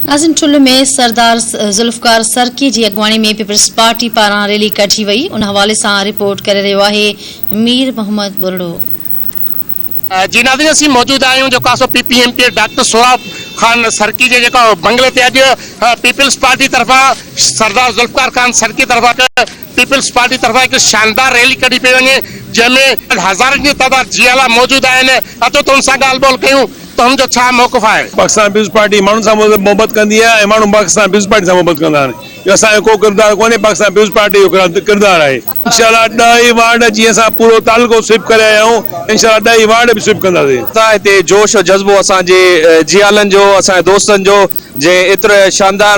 ناظرين ٺل ۾ سردار ذوالفقار سرڪي جي اڳواڻي ۾ پيپلز پارٽي پاران ريلي ڪڍي وئي ان حوالي سان رپورٽ ڪري رهيو آهي مير محمد ٻرڙو. جي ناظرين اسين موجود آهيون جيڪو آهي سو P P M P A doctor Sohrab Khan Sarki جي جيڪو بنگلي تي اڄ پيپلز پارٽي طرفان سردار ذوالفقار خان سرڪي طرفان پيپلز پارٽي طرفان هڪ شاندار ريلي ڪڍي پئي وڃي جنهن ۾ هزارن جي تعداد جيالا موجود آهن اچو ته ان سان ڳالهه ٻولهه ڪيون ته هن جو ڇا موقف آهي. پاڪستان پيپلز پارٽي ماڻهن سان محبت ڪندي آهي ۽ ماڻهو پاڪستان پيپلز پارٽي سان محبت ڪندا آهن اهو اسان جو ڪو ڪردار ڪونهي پاڪستان پيپلز پارٽي جو ڪردار آهي. انشاء الله ڏهه ئي وارڊ جيئن اسان پورو تعلقو سوئيپ ڪري آيا آهيون انشاء الله ڏهه ئي وارڊ به سوئيپ ڪنداسين. اسان هتي جوش و جذبو اسان جي جيالن جو اسان جي دوستن جو جنهن ايتري شاندار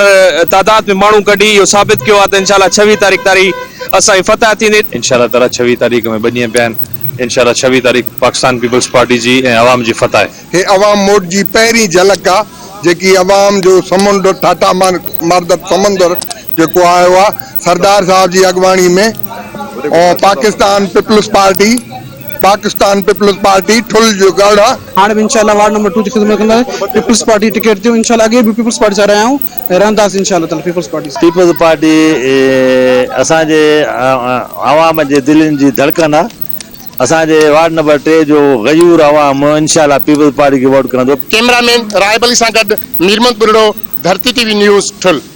تعداد ۾ ماڻهو ڪڍي اهو ثابت ڪيو آهي ته انشاء الله ڇويهه تاريخ تاري اسان جي فتح ٿيندي. انشاء الله تعالي ڇويهه تاريخ ۾ ٻه ڏينهن پيا آهن انشاء الله ڇويهه تاريخ پاڪستان پيپلز پارٽي جي ۽ عوام جي فتح آهي. هي عوام موٽ جي پهرين جهلڪ آ جيڪي عوام جو سمنڊ ٺاٺا ماردر سمندر جيڪو آيو آ سردار صاحب جي اڳواڻي ۾ Pakistan peoples party Pakistan peoples party Thul جو ڳڙهه آ. هاڻي به انشاء الله وارڊ نمبر ٽو جي خدمت ڪنداسين پيپلز پارٽي ٽڪيٽ تي انشاء الله اڳي به پيپلز پارٽي سان رهيا آهيون ۽ رهنداسين انشاء الله تعالي پيپلز پارٽي سان. پيپلز پارٽي اسان جي عوام جي دلين جي ڌڙڪن آ اسان جي وارڊ نمبر ٽي جو غيور عوام انشاء الله پيپلز پارٽي کي ووٽ ڪندو. ڪئميرا مين راهب علي سان گڏ Mir Muhammad Buriro, Dharti T V news, Thul.